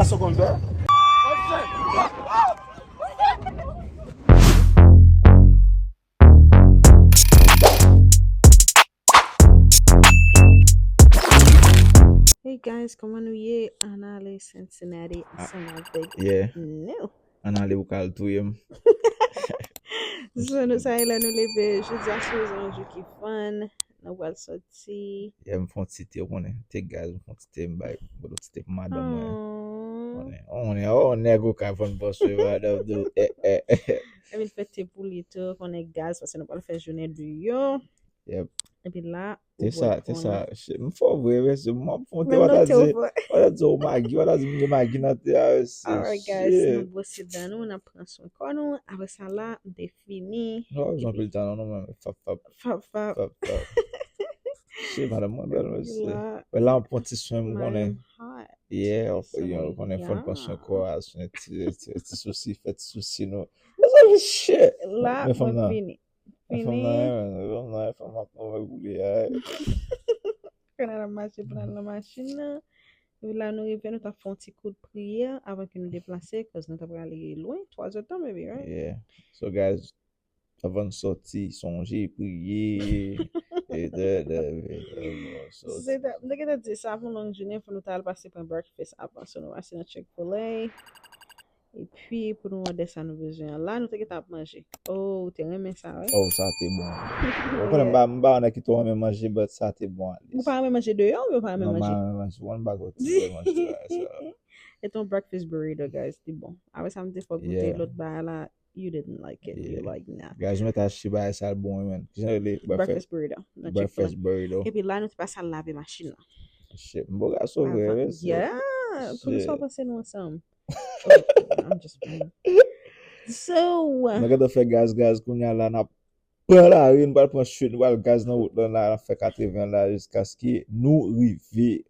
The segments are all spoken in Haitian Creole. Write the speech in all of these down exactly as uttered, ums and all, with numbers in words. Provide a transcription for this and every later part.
Sa konn fè. Hey guys, kòman nou ye? Ann ale Cincinnati ansanm avèk nou. Ann ale ou ka al touye m. So nou sa e lè nou leve jodi a se yon jou ki fun. Nou pral soti. Yeah, m fè yon ti te, ou konnen. Te gaz, m fè yon ti te, m bay bolo ti te pou madanm mwen. Ou konnen, ou konnen, oh, nèg ou ka vann bòs ou madanm tou. Eh, eh. Epi l fè te pou li tou, konnen gaz, paske nou pral fè jounen deyò. Yep. Epi la, Te sa, te sa. M fò vre, mesye. M ap fè yon te, w ta di, w ta di, oh, Magi, w ta di, m gen Magi nan te a, mesye. Alright, guys, nou bwose dan nou, n ap pran swen kò nou. Apre sa la, m te fini. Nou pa bezwen anpil tan, non, non, men fap, fap, Fap, fap. fap, fap. Shit, madanm mwen bèl, mesye. Men la, m pran ti swen, m konnen. Yeah, ou konnen, fò n pran swen kò a, swen ti, ti, ti sousi, fè ti sousi nou. Mezanmi, shit. La, mwen vini. Fè fòm nan, fè fòm nan, fè fòm nan ap move boule a. Kounye a n ap mache pou n al nan machin nan. Epi la nou rive, nou t ap fè yon ti kout priyè avan ke nou deplase, cause nou t ap prale lwen, twa zè tan, maybe, right? Yeah. So, guys, avan n sòti, sonje priye. E de, de, de, de, so, Se ta, m te gentan di sa pou long jounen, fò nou ta al pase pran breakfast avan, so nou pase nan Chick-fil-A. Epi pou nou òdè sa nou bezwen an. La nou te gentan ap manje. Oh, ou te renmen sa, wi. Oh, sa te bon. Ou konnen m pa, m pa yon nèg ki twò renmen manje, but sa te bon at least. Ou pa renmen manje deyò oubyen ou pa renmen manje? Non, m pa renmen manje. One bag ou ti renmen manje bagay sa. E ton breakfast burrito, guys, li bon. Apre sa m te fè w goute lòt bagay la, you didn't like it. You like, nah. Guys, mwen ta achte bagay sa l bon, wi, man. Kijan l rele? Breakfast burrito. Nan Breakfast Chick-fil-A. burrito. Epi la nou te pase al lave machin nan. Shit, m bo gason vre, wi. Yeah. Pou nou sa w panse nou ansanm. Oh, I'm just playing. So, Nou gentan fè gaz, gaz, kounye a la, n ap pran lari, nou pral pran chute, nou pral gaz nan wout lan la, n ap fè katreven la, jiskaske nou rive.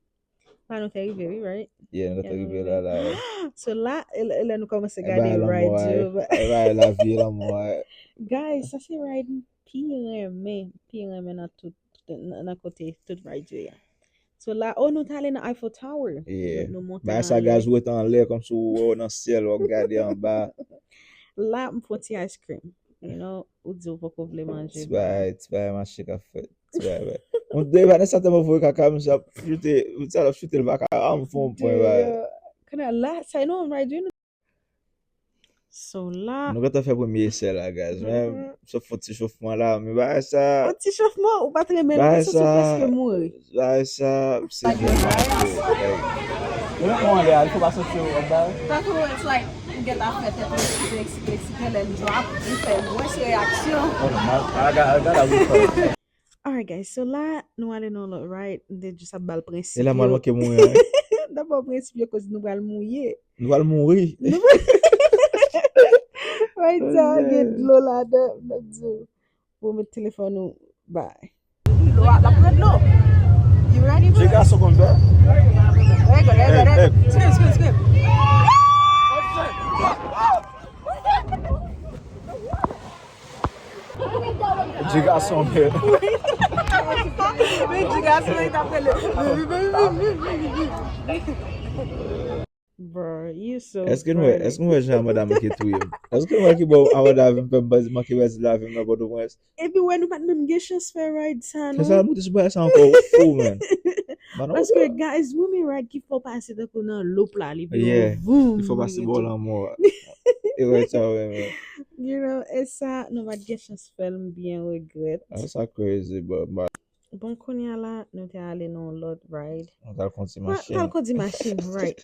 La nou te rive, wi, right? Yeah, nou gentan rive la, la. So la, e lè, e lè nou kòmanse gade ride yo. E ba lavi, lanmò, eh. Guys, sa se ride m pi renmen, pi renmen nan tout, nan, nan kote tout ride yo ye. So la, oh, nou t ale nan Eiffel Tower. Yeah. Nou, nou monte Ba nan sa anlè. Gaz ou ret anlè, kòmsi ou wè w nan syèl, w ap gade anba. La, m fè yon ti ice cream. You know, ou di ou poko vle manje. Ti bagay, ti bagay mache k ap fèt. Ti bagay, bagay. Yon de bagay sa tèlman voye kaka, misye ap choute, misye ap choute l pa ka, ah, m fè yon pwen, bagay. Kounye a la, sa e nou ride yo. So la. Nou gentan fè premye esè la, guys. Men, se fè yon ti chofman la, men bagay sa. Yon ti chofman, ou pa t renmen l, men sa se prèske mouri. Bagay sa, se byen mache. Yo met mwen anlè a, il faut pas sentir w anba. Tankou it's like, ou gentan fè tèt ou eksite, eksite, eksite, lè l drop, li fè gwòs reyaksyon. Gada, gada, wi. Alright guys, so la nou ale nan lòt ride, m te jis ap ba l prensip yo. E la m al manke mouri, hein? Dabò prensip yo koz nou pral mouye. Nou pral mouri. Right sa, gen dlo ladan, m ap di w. Pou met telefòn ou bay. Dlo a, l ap pran dlo. You ready, bro? Jega so konn fè. Rego, rego, rego. Skip, skip, skip. Jega so mèd. Men Jega so mèd ap rele. Bro, you so Èske nou wè, èske nou wè jan Amanda manke touye m? Èske nou wè ki bò Amanda vin fè m manke pèdi lavi m nan Pòtoprens? Epi wè nou pa t menm gen chans fè ride sa non. Se sa, moute sou bagay sa ankò, ou fou, man. Paske guys, women ride ki fè w pase tankou nan loup la, li vin Yeah, voum. Li fè w pase bò lanmò. E wè sa, wè, wè. You know, e sa, nou pa t gen chans fè l, m byen regrèt. Ah, sa crazy, bro. Bon, kounye a la, nou te ale nan yon lòt ride. Nou t al kondi Nou t al machin. kondi machin, right.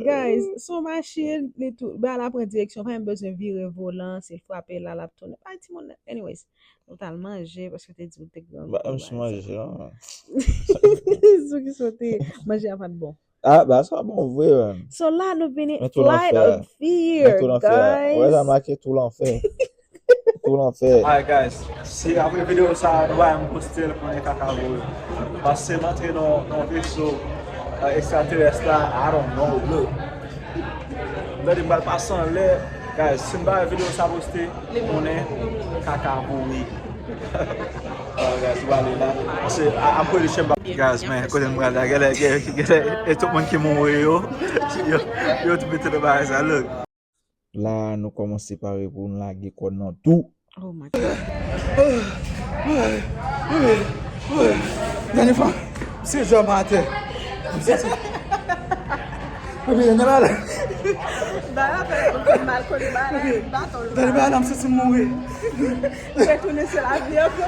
Guys, se yon machin, li tou, ba la pran direksyon, pa menm bezwen vire volan, se l frape la, l ap tounen. Bay timoun nan. Anyways, nou t al manje, paske te di ou te gran. Ba, m sou manje, non. Sou ki sote, manje a pa t bon. Ah, ba, sa bon vre, man. So la, nou vini Men tou Flight lanfè. of Fear, Men tou lanfè. Wè, sa guys. make tou lanfè. Tou lanfè. Alright, guys. Si apre videyo sa, nou pa janm poste l, konnen kaka voye. Paske m antre nan, nan veso, euh, ekstraterès la, I don't know, bro. M tande m pral pase anlè. Guys, si m pa wè videyo sa poste, konnen kaka voye. Alright, guys, nou ale la. Paske, I- I'm pretty sure about- Guys, man, kote m pral la, gade, gade, gade, e tout moun ki mouri yo, yo, yo t mete nan bagay sa, look. La, nou kòmanse pare pou n lage kò nan tou. Oh my God. Dènye fwa, se jòm atè. Epi, dènye bal. Bal la fè l mal kole bal la, baton l. Dènye bal la, m santi m mouri. Retounen se lavi ankò.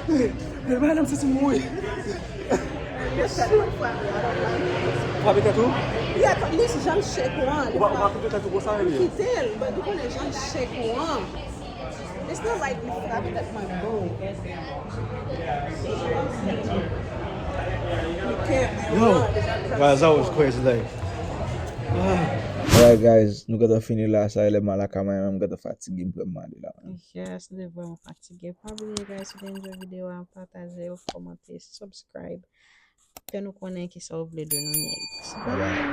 Dènye bal la, m santi m mouri. Yo tèlman frape. Frape tèt ou? Yeah, li janm shake ou an, li frape tèt ou konsa, li kite l, but ou konnen janm shake ou an. It's not like li frape tèt mwen bon. Guys, that was crazy, like, ah. Alright, guys, nou gentan fini la, sa e lè m al lakay mwen, m gentan fatige, m prè m ale la. Yes, nou te vrèman fatige. Pa bliye, guys, si w te enjoy videyo a, pataje, kòmante, subscribe. Fè nou konnen kisa w vle de nou next. Bye.